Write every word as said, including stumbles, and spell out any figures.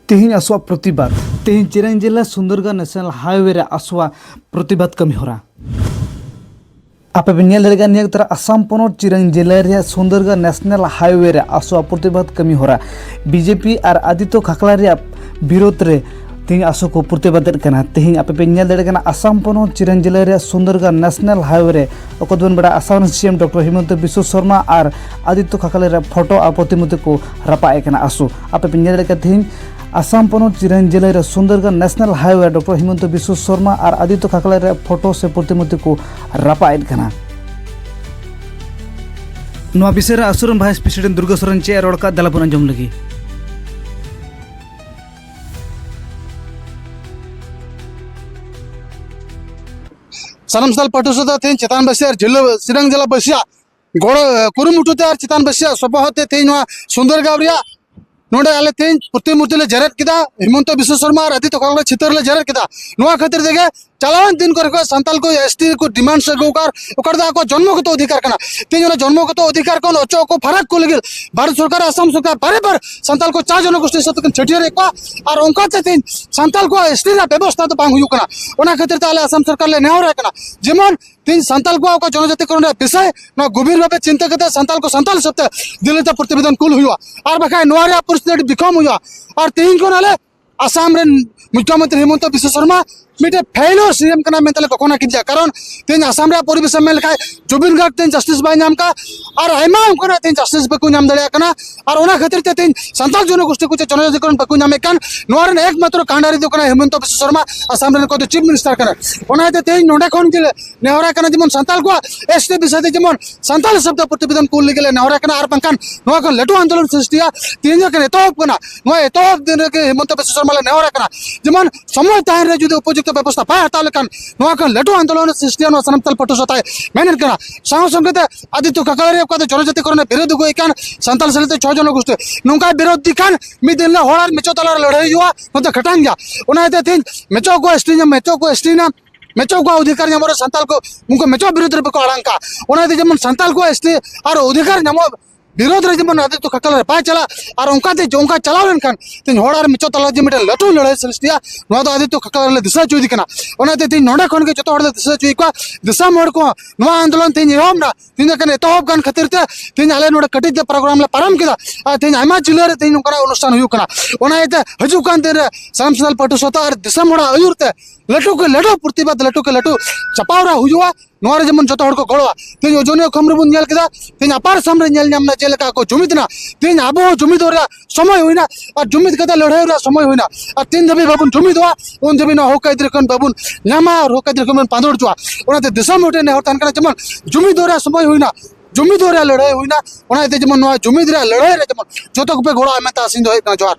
ᱛᱮᱦᱮᱧ ᱟᱥᱚᱣᱟᱜ ᱯᱨᱚᱛᱤᱵᱟᱫ᱾ ᱛᱮᱦᱮᱧ ᱪᱤᱨᱟᱝ ᱡᱮᱞᱟ ᱥᱩᱱᱫᱚᱨᱜᱟᱲ ᱱᱮᱥᱱᱟᱞ ᱦᱟᱭᱣᱮ ᱨᱮ ᱟᱥᱚᱣᱟᱜ ᱯᱨᱚᱛᱤᱵᱟᱫ ᱠᱟᱹᱢᱤ ᱦᱚᱨᱟ᱾ ᱟᱯᱮ ᱯᱮ ᱧᱮᱞ ᱫᱟᱲᱮᱭᱟᱜ ᱠᱟᱱᱟ, ᱱᱤᱭᱟᱹ ᱚᱠᱛᱚ ᱨᱮ ᱟᱥᱟᱢ ᱯᱚᱱᱚᱛ ᱪᱤᱨᱟᱝ ᱡᱮᱞᱟ ᱨᱮᱭᱟᱜ ᱥᱩᱱᱫᱚᱨᱜᱟᱲ ᱱᱮᱥᱱᱟᱞ ᱦᱟᱭᱣᱮ ᱨᱮ ᱟᱥᱚᱣᱟᱜ ᱯᱨᱚᱛᱤᱵᱟᱫ ᱠᱟᱹᱢᱤ ᱦᱚᱨᱟ᱾ ᱵᱤᱡᱮᱯᱤ ᱟᱨ ᱟᱫᱤᱛᱛᱚ ᱠᱷᱟᱠᱲᱟ ᱨᱮᱭᱟᱜ ᱵᱤᱨᱳᱫᱷ ᱨᱮ ᱛᱮᱦᱮᱧ ᱟᱥᱚ ᱠᱚ ᱯᱨᱚᱛᱤᱵᱟᱫᱮᱫ ᱠᱟᱱᱟ᱾ ᱛᱮᱦᱮᱧ ᱟᱯᱮ ᱯᱮ ᱧᱮᱞ ᱫᱟᱲᱮᱭᱟᱜ ᱠᱟᱱᱟ, ᱟᱥᱟᱢ ᱯᱚᱱᱚᱛ ᱪᱤᱨᱟᱝ ᱡᱮᱞᱟ ᱨᱮᱭᱟᱜ ᱥᱩᱱᱫᱚᱨᱜᱟᱲ ᱱᱮᱥᱱᱟᱞ ᱦᱟᱭᱣᱮ ᱨᱮ ᱚᱠᱚᱭ ᱫᱚᱵᱚᱱ ᱵᱟᱲᱟᱭᱟ, ᱟᱥᱟᱢ ᱨᱮᱱ ᱥᱤ ᱮᱢ ᱰᱚᱠᱴᱚᱨ ᱦᱤᱢᱚᱱᱛᱚ ᱵᱤᱥᱣᱚ ᱥᱚᱨᱢᱟ ᱟᱨ ᱟᱫᱤᱛᱛᱚ ᱠᱷᱟᱠᱲᱟ ᱨᱮᱭᱟᱜ ᱯᱷᱳᱴᱳ ᱟᱨ ᱯᱨᱚᱛᱤᱢᱩᱨᱛᱤ ᱠᱚ ᱨᱟᱯᱟᱜ ᱮᱫ ᱠᱟᱱᱟ ᱟᱥᱚ᱾ ᱟᱯᱮ ᱯᱮ ᱧᱮᱞ ᱫᱟᱲᱮᱭᱟᱜ ᱠᱟᱱᱟ, ᱛᱮᱦᱮᱧ ᱟᱥᱟᱢ ᱯᱚᱱᱚᱛ ᱪᱤᱨᱟᱝ ᱡᱮᱞᱟ ᱨᱮ ᱥᱩᱱᱫᱚᱨᱜᱟᱲ national highway doctor Himanta Vishwa ᱥᱚᱨᱢᱟ ᱟᱨ ᱟᱫᱤᱛᱛᱚ ᱠᱷᱟᱠᱲᱟ ᱨᱮᱭᱟᱜ ᱯᱷᱳᱴᱳ ᱥᱮ ᱯᱨᱚᱛᱤᱢᱩᱨᱛᱤ ᱠᱚ ᱨᱟᱯᱟᱜ ᱮᱫ ᱠᱟᱱᱟ᱾ ᱱᱚᱣᱟ ᱵᱤᱥᱚᱭ ᱨᱮ ᱟᱥᱚ ᱨᱮᱱ ᱵᱷᱟᱭᱤᱥ ᱯᱨᱮᱥᱤᱰᱮᱱᱴ ᱫᱩᱨᱜᱟ ᱥᱚᱨᱮᱱ ᱪᱮᱫ ᱮ ᱨᱚᱲ ᱠᱟᱜ, ᱫᱮᱞᱟ ᱵᱚᱱ ᱟᱸᱡᱚᱢ ᱞᱮᱜᱮ᱾ ᱥᱟᱱᱟᱢ ᱥᱟᱱᱛᱟᱲ ᱯᱟᱹᱴᱷᱩᱣᱟᱹ ᱥᱟᱶᱛᱮ ᱛᱮᱦᱮᱧ ᱪᱮᱛᱟᱱ ᱵᱟᱹᱥᱤᱭᱟᱹ ᱟᱨ ᱡᱮᱞᱟ, ᱪᱤᱨᱟᱝ ᱡᱮᱞᱟ ᱵᱟᱹᱥᱤᱭᱟᱜ ᱜᱚᱲᱚ, ᱮ, ᱠᱩᱨᱩᱢᱩᱴᱩ ᱛᱮ ᱟᱨ ᱪᱮᱛᱟᱱ ᱵᱟᱹᱥᱤᱭᱟᱜ ᱥᱚᱯᱚᱦᱚᱫ ᱛᱮ ᱛᱮᱦᱮᱧ ᱱᱚᱣᱟ ᱥᱩᱱᱫᱚᱨᱜᱟᱲ ᱨᱮᱭᱟᱜ ᱱᱚᱰᱮ ᱟᱞᱮ ᱛᱮᱦᱮᱧ ᱯᱨᱚᱛᱤᱢᱩᱨᱛᱤ ᱞᱮ ᱡᱮᱨᱮᱫ ᱠᱮᱫᱟ, ᱦᱤᱢᱚᱱᱛᱚ ᱵᱤᱥᱣᱚ ᱥᱚᱨᱢᱟ ᱟᱨ ᱟᱫᱤᱛᱛᱚ ᱠᱷᱟᱠᱲᱟ ᱪᱤᱛᱟᱹᱨ ᱞᱮ ᱡᱮᱨᱮᱫ ᱠᱮᱫᱟ᱾ ᱱᱚᱣᱟ ᱠᱷᱟᱹᱛᱤᱨ ᱛᱮᱜᱮ ᱪᱟᱞᱟᱣᱮᱱ ᱫᱤᱱ ᱠᱚᱨᱮ ᱠᱷᱚᱱ ᱥᱟᱱᱛᱟᱲ ᱠᱚ ᱮᱥ ᱴᱤ ᱠᱚ ᱰᱤᱢᱟᱱᱰ ᱟᱹᱜᱩ ᱟᱠᱟᱫ, ᱚᱠᱟ ᱨᱮᱫᱚ ᱟᱠᱚᱣᱟᱜ ᱡᱚᱱᱢᱚᱜᱚᱛᱚ ᱚᱫᱷᱤᱠᱟᱨ ᱠᱟᱱᱟ᱾ ᱛᱮᱦᱮᱧ ᱚᱱᱟ ᱡᱚᱱᱢᱚᱜᱚᱛᱚ ᱚᱫᱷᱤᱠᱟᱨ ᱠᱷᱚᱱ ᱚᱪᱚᱜ ᱠᱚ ᱯᱷᱟᱨᱟᱠ ᱠᱚ ᱞᱟᱹᱜᱤᱫ ᱵᱷᱟᱨᱚᱛ ᱥᱚᱨᱠᱟᱨ, ᱟᱥᱟᱢ ᱥᱚᱨᱠᱟᱨ ᱵᱟᱨᱮ ᱵᱟᱨ ᱥᱟᱱᱛᱟᱲ ᱠᱚ ᱪᱟ ᱡᱚᱱᱚᱜᱳᱥᱴᱤ ᱦᱤᱥᱟᱹᱵ ᱛᱮᱠᱤᱱ ᱪᱷᱟᱹᱴᱭᱟᱹᱨᱮᱫ ᱠᱚᱣᱟ᱾ ᱟᱨ ᱚᱱᱠᱟ ᱛᱮ ᱛᱮᱦᱮᱧ ᱥᱟᱱᱛᱟᱲ ᱠᱚᱣᱟᱜ ᱮᱥ ᱴᱤ ᱨᱮᱭᱟᱜ ᱵᱮᱵᱚᱥᱛᱷᱟ ᱫᱚ ᱵᱟᱝ ᱦᱩᱭᱩᱜ ᱠᱟᱱᱟ᱾ ᱚᱱᱟ ᱠᱷᱟᱹᱛᱤᱨ ᱛᱮ ᱟᱞᱮ ᱟᱥᱟᱢ ᱥᱚᱨᱠᱟᱨ ᱞᱮ ᱱᱮᱦᱚᱨ ᱟᱭ ᱠᱟᱱᱟ, ᱡᱮᱢᱚᱱ ᱛᱮᱦᱮᱧ ᱥᱟᱱᱛᱟᱲ ᱠᱚᱣᱟᱜ ᱚᱠᱟ ᱡᱚᱱᱚᱡᱟᱛᱤᱠᱚᱨᱚᱱ ᱨᱮᱭᱟᱜ ᱵᱤᱥᱚᱭ, ᱱᱚᱣᱟ ᱜᱚᱵᱷᱤᱨ ᱵᱷᱟᱵᱮ ᱪᱤᱱᱛᱟᱹ ᱠᱟᱛᱮ ᱥᱟᱱᱛᱟᱲ ᱠᱚ ᱥᱟᱱᱛᱟᱲ ᱦᱤᱥᱟᱹᱵ ᱛᱮ ᱫᱤᱞᱞᱤ ᱛᱮ ᱯᱨᱚᱛᱤᱵᱮᱫᱚᱱ ᱠᱩᱞ ᱦᱩᱭᱩᱜᱼᱟ᱾ ᱟᱨ ᱵᱟᱠᱷᱟᱡ ᱱᱚᱣᱟ ᱨᱮᱭᱟᱜ ᱯᱚᱨᱤᱥᱛᱷᱤᱛᱤ ᱟᱹᱰᱤ ᱵᱤᱠᱚᱢ ᱦᱩᱭᱩᱜᱼᱟ᱾ ᱟᱨ ᱛᱮᱦᱮᱧ ᱠᱷᱚᱱ ᱟᱞᱮ ᱟᱥᱟᱢ ᱨᱮᱱ ᱢᱩᱠᱷᱭᱚᱢᱚᱱᱛᱨᱤ ᱦᱤᱢᱚᱱᱛᱚ ᱵᱤᱥᱣᱚ ᱥᱚᱨᱢᱟ ᱢᱤᱫᱴᱮᱱ ᱯᱷᱮᱞᱳᱨ ᱥᱤ ᱮᱢ ᱠᱟᱱᱟ ᱢᱮᱱᱛᱮ ᱞᱮ ᱜᱷᱳᱥᱚᱱᱟ ᱠᱮᱫᱮᱭᱟ᱾ ᱠᱟᱨᱚᱱ ᱛᱮᱦᱮᱧ ᱟᱥᱟᱢ ᱨᱮᱭᱟᱜ ᱯᱚᱨᱤᱵᱮᱥ ᱮᱢ ᱢᱮᱱ ᱞᱮᱠᱷᱟᱡ ᱡᱩᱵᱤᱱ ᱜᱟᱨᱜ ᱛᱮᱦᱮᱧ ᱡᱟᱥᱴᱤᱥ ᱵᱟᱭ ᱧᱟᱢ ᱠᱟᱜ, ᱟᱨ ᱟᱭᱢᱟ ᱚᱱᱠᱟᱱᱟᱜ ᱛᱮᱦᱮᱧ ᱡᱟᱥᱴᱤᱥ ᱵᱟᱠᱚ ᱧᱟᱢ ᱫᱟᱲᱮᱭᱟᱜ ᱠᱟᱱᱟ᱾ ᱟᱨ ᱚᱱᱟ ᱠᱷᱟᱹᱛᱤᱨ ᱛᱮ ᱛᱮᱦᱮᱧ ᱥᱟᱱᱛᱟᱲ ᱡᱚᱱᱚᱜᱳᱥᱴᱤ ᱠᱚ ᱪᱮᱫ ᱡᱚᱱᱚᱡᱟᱛᱤᱠᱚᱨᱚᱱ ᱵᱟᱠᱚ ᱧᱟᱢᱮᱫ ᱠᱟᱱ, ᱱᱚᱣᱟ ᱨᱮᱱ ᱮᱠᱢᱟᱛᱨᱚ ᱠᱟᱱᱰᱟᱨᱤ ᱫᱚ ᱠᱟᱱᱟ ᱦᱤᱢᱚᱱᱛᱚ ᱵᱤᱥᱣᱚ ᱥᱚᱨᱢᱟ, ᱟᱥᱟᱢ ᱨᱮᱱ ᱚᱠᱚᱭ ᱫᱚ ᱪᱤᱯ ᱢᱤᱱᱤᱥᱴᱟᱨ ᱠᱟᱱᱟ᱾ ᱚᱱᱟ ᱤᱭᱟᱹᱛᱮ ᱛᱮᱦᱮᱧ ᱱᱚᱰᱮ ᱠᱷᱚᱱ ᱜᱮᱞᱮ ᱱᱮᱦᱚᱨᱟᱭ ᱠᱟᱱᱟ, ᱡᱮᱢᱚᱱ ᱥᱟᱱᱛᱟᱲ ᱠᱚᱣᱟᱜ ᱮᱥ ᱴᱤ ᱵᱤᱥᱚᱭ ᱛᱮ ᱡᱮᱢᱚᱱ ᱥᱟᱱᱛᱟᱲ ᱦᱤᱥᱟᱹᱵ ᱛᱮ ᱯᱨᱚᱛᱤᱵᱮᱫᱚᱱ ᱠᱩᱞ ᱞᱟᱹᱜᱤᱫ ᱞᱮ ᱱᱮᱦᱚᱨᱟᱭ ᱠᱟᱱᱟ, ᱟᱨ ᱵᱟᱝᱠᱷᱟᱱ ᱱᱚᱣᱟ ᱠᱷᱚᱱ ᱞᱟᱹᱴᱩ ᱟᱱᱫᱳᱞᱚᱱ ᱥᱨᱤᱥᱴᱤᱭᱟ᱾ ᱛᱮᱦᱮᱧ ᱡᱚᱠᱷᱚᱱ ᱮᱛᱚᱦᱚᱵ ᱠᱟᱱᱟ, ᱱᱚᱣᱟ ᱮᱛᱚᱦᱚᱵ ᱫᱤᱱ ᱨᱮᱜᱮ ᱦᱤᱢᱚᱱᱛᱚ ᱵᱤᱥᱣᱚ ᱥᱚᱨᱢᱟ ᱞᱮ ᱱᱮᱦᱚᱨᱟᱭ ᱠᱟᱱᱟ, ᱡᱮᱢᱚᱱ ᱥᱚᱢᱚᱭ ᱛᱟᱦᱮᱱ ᱨᱮ ᱡᱩᱫᱤ ᱩᱯᱚᱡᱩᱠᱛᱚ ᱵᱮᱵᱚᱥᱛᱷᱟ ᱵᱟᱭ ᱦᱟᱛᱟᱣ ᱞᱮᱠᱷᱟᱱ ᱱᱚᱣᱟ ᱠᱷᱚᱱ ᱞᱟᱹᱴᱩ ᱟᱱᱫᱳᱞᱚᱱ ᱥᱨᱤᱥᱴᱤᱭᱟ, ᱱᱚᱣᱟ ᱥᱟᱱᱟᱢ ᱥᱟᱱᱛᱟᱲ ᱯᱟᱹᱴᱷᱩᱣᱟᱹ ᱥᱟᱶᱛᱟᱭ ᱢᱮᱱᱮᱫ ᱠᱟᱱᱟ᱾ ᱥᱟᱶ ᱥᱚᱸᱜᱮ ᱛᱮ ᱟᱫᱤᱛᱛᱚ ᱠᱷᱟᱠᱲᱟ ᱨᱮ ᱚᱠᱟ ᱫᱚ ᱡᱚᱱᱚᱡᱟᱛᱤᱠᱚᱨᱚᱱ ᱨᱮ ᱵᱤᱨᱳᱫᱷ ᱟᱹᱜᱩᱭᱮᱫ ᱠᱟᱱ ᱥᱟᱱᱛᱟᱲ ᱥᱮᱞᱮᱫ ᱛᱮ ᱪᱷᱚ ᱡᱚᱱᱚᱜᱳᱥᱴᱤ, ᱱᱚᱝᱠᱟ ᱵᱤᱨᱳᱫᱷ ᱤᱫᱤ ᱠᱷᱟᱱ ᱢᱤᱫ ᱫᱤᱱ ᱦᱤᱞᱳᱜ ᱦᱚᱲ ᱟᱨ ᱢᱮᱪᱚ ᱛᱟᱞᱟ ᱨᱮ ᱞᱟᱹᱲᱦᱟᱹᱭ ᱦᱩᱭᱩᱜᱼᱟ᱾ ᱱᱚᱛᱮ ᱠᱷᱟᱴᱟᱝ ᱜᱮᱭᱟ᱾ ᱚᱱᱟ ᱤᱭᱟᱹᱛᱮ ᱛᱮᱦᱮᱧ ᱢᱮᱪᱚ ᱠᱚ ᱮᱥ ᱴᱤ ᱮᱱᱟ, ᱢᱮᱪᱚ ᱠᱚ ᱮᱥ ᱴᱤ ᱮᱱᱟ, ᱢᱮᱪᱚ ᱠᱚᱣᱟᱜ ᱚᱫᱷᱤᱠᱟᱨ ᱧᱟᱢᱚᱜ ᱨᱮ ᱥᱟᱱᱛᱟᱲ ᱠᱚ, ᱩᱱᱠᱩ ᱢᱮᱪᱚ ᱵᱤᱨᱩᱫᱷ ᱨᱮ ᱵᱟᱠᱚ ᱟᱲᱟᱝ ᱠᱟᱜᱼᱟ᱾ ᱚᱱᱟ ᱤᱭᱟᱹᱛᱮ ᱡᱮᱢᱚᱱ ᱥᱟᱱᱛᱟᱲ ᱠᱚᱣᱟᱜ ᱮᱥ ᱴᱤ ᱟᱨ ᱚᱫᱷᱤᱠᱟᱨ ᱧᱟᱢᱚᱜ, ᱵᱤᱨᱳᱫᱷ ᱨᱮ ᱡᱮᱢᱚᱱ ᱟᱫᱤᱛᱭᱚ ᱠᱷᱟᱠᱞᱟ ᱨᱮ ᱵᱟᱭ ᱪᱟᱞᱟᱜ᱾ ᱟᱨ ᱚᱱᱠᱟᱛᱮ ᱚᱱᱠᱟ ᱪᱟᱞᱟᱣ ᱞᱮᱱᱠᱷᱟᱱ ᱛᱮᱦᱮᱧ ᱦᱚᱲ ᱟᱨ ᱢᱤᱪᱚ ᱛᱟᱞᱟ ᱡᱮ ᱢᱤᱫᱴᱮᱱ ᱞᱟᱹᱴᱩ ᱞᱟᱹᱲᱦᱟᱹᱭ ᱥᱨᱤᱥᱴᱤᱜᱼᱟ, ᱱᱚᱣᱟ ᱫᱚ ᱟᱫᱤᱛᱭᱚ ᱠᱷᱟᱠᱞᱟ ᱨᱮᱞᱮ ᱫᱤᱥᱟᱹ ᱦᱚᱪᱚᱭᱮᱫᱮ ᱠᱟᱱᱟ᱾ ᱚᱱᱟᱛᱮ ᱛᱮᱦᱮᱧ ᱱᱚᱰᱮ ᱠᱷᱚᱱ ᱜᱮ ᱡᱚᱛᱚ ᱦᱚᱲ ᱞᱮ ᱫᱤᱥᱟᱹ ᱦᱚᱪᱚᱭᱮᱫ ᱠᱚᱣᱟ, ᱫᱤᱥᱚᱢ ᱦᱚᱲ ᱠᱚ, ᱱᱚᱣᱟ ᱟᱱᱫᱳᱞᱚᱱ ᱛᱮᱦᱮᱧ ᱮᱦᱚᱵ ᱮᱱᱟ, ᱛᱮᱦᱮᱧ ᱮᱠᱷᱟᱱ ᱮᱛᱚᱦᱚᱵ ᱠᱟᱱ ᱠᱷᱟᱹᱛᱤᱨ ᱛᱮ ᱛᱮᱦᱮᱧ ᱟᱞᱮ ᱱᱚᱰᱮ ᱠᱟᱹᱴᱤᱡ ᱛᱮ ᱯᱨᱳᱜᱨᱟᱢ ᱞᱮ ᱯᱟᱨᱚᱢ ᱠᱮᱫᱟ᱾ ᱟᱨ ᱛᱮᱦᱮᱧ ᱟᱭᱢᱟ ᱡᱤᱞᱟᱹ ᱨᱮ ᱛᱮᱦᱮᱧ ᱱᱚᱝᱠᱟᱱᱟᱜ ᱚᱱᱩᱥᱴᱷᱟᱱ ᱦᱩᱭᱩᱜ ᱠᱟᱱᱟ᱾ ᱚᱱᱟ ᱤᱭᱟᱹᱛᱮ ᱦᱤᱡᱩᱜ ᱠᱟᱱ ᱫᱤᱱ ᱨᱮ ᱥᱟᱱᱟᱢ ᱥᱟᱱᱛᱟᱲ ᱯᱟᱹᱴᱷᱩᱣᱟᱹ ᱥᱟᱶᱛᱟ ᱟᱨ ᱫᱤᱥᱚᱢ ᱦᱚᱲᱟᱜ ᱟᱹᱭᱩᱨ ᱛᱮ ᱞᱟᱹᱴᱩ ᱠᱮ ᱞᱟᱹᱴᱩ ᱯᱨᱚᱛᱤᱵᱟᱫ, ᱞᱟᱹᱴᱩ ᱠᱮ ᱞᱟᱹᱴᱩ ᱪᱟᱯᱟᱣᱨᱟ ᱦᱩᱭᱩᱜᱼᱟ᱾ ᱱᱚᱣᱟ ᱨᱮ ᱡᱮᱢᱚᱱ ᱡᱚᱛᱚ ᱦᱚᱲ ᱠᱚ ᱜᱚᱲᱚᱣᱟ᱾ ᱛᱮᱦᱮᱧ ᱚᱡᱚᱱᱤᱭᱟᱹ ᱠᱷᱚᱱ ᱨᱮᱵᱚᱱ ᱧᱮᱞ ᱠᱮᱫᱟ, ᱛᱮᱦᱮᱧ ᱟᱯᱟᱨ ᱟᱥᱟᱢ ᱨᱮ ᱧᱮᱞ ᱧᱟᱢ ᱮᱱᱟ ᱪᱮᱫ ᱞᱮᱠᱟ ᱠᱚ ᱡᱩᱢᱤᱫ ᱮᱱᱟ᱾ ᱛᱮᱦᱮᱧ ᱟᱵᱚ ᱦᱚᱸ ᱡᱩᱢᱤᱫᱚᱜ ᱨᱮᱭᱟᱜ ᱥᱚᱢᱚᱭ ᱦᱩᱭᱱᱟ ᱟᱨ ᱡᱩᱢᱤᱫ ᱠᱟᱛᱮ ᱞᱟᱹᱲᱦᱟᱹᱭ ᱨᱮᱭᱟᱜ ᱥᱚᱢᱚᱭ ᱦᱩᱭᱱᱟ᱾ ᱟᱨ ᱛᱤᱱ ᱫᱷᱟᱹᱵᱤᱡ ᱵᱟᱵᱚᱱ ᱡᱩᱢᱤᱫᱚᱜᱼᱟ, ᱩᱱ ᱫᱷᱟᱹᱵᱤᱡ ᱱᱚᱣᱟ ᱦᱚᱠ ᱟᱹᱭᱫᱟᱹᱨᱤ ᱠᱷᱚᱱ ᱵᱟᱵᱚᱱ ᱧᱟᱢᱟ ᱟᱨ ᱦᱚᱠ ᱟᱹᱭᱫᱟᱹᱨᱤ ᱠᱷᱚᱱ ᱵᱚᱱ ᱯᱟᱸᱫᱚᱲ ᱦᱚᱪᱚᱜᱼᱟ᱾ ᱚᱱᱟᱛᱮ ᱫᱤᱥᱚᱢ ᱦᱚᱲ ᱴᱷᱮᱱ ᱱᱮᱦᱚᱨ ᱛᱟᱦᱮᱱ ᱠᱟᱱᱟ, ᱡᱮᱢᱚᱱ ᱡᱩᱢᱤᱫᱚᱜ ᱨᱮᱭᱟᱜ ᱥᱚᱢᱚᱭ ᱦᱩᱭᱱᱟ, ᱡᱩᱢᱤᱫᱚᱜ ᱨᱮᱭᱟᱜ ᱞᱟᱹᱲᱦᱟᱹᱭ ᱦᱩᱭᱱᱟ᱾ ᱚᱱᱟ ᱤᱭᱟᱹᱛᱮ ᱡᱮᱢᱚᱱ ᱱᱚᱣᱟ ᱡᱩᱢᱤᱫ ᱨᱮᱭᱟᱜ ᱞᱟᱹᱲᱦᱟᱹᱭ ᱨᱮ ᱡᱮᱢᱚᱱ ᱡᱚᱛᱚ ᱠᱚᱯᱮ ᱜᱚᱲᱚᱜᱼᱟ ᱢᱮᱱᱛᱮ ᱟᱥᱤᱧ ᱫᱚᱦᱚᱭᱮᱫ ᱠᱟᱱᱟ᱾ ᱡᱚᱦᱟᱨ᱾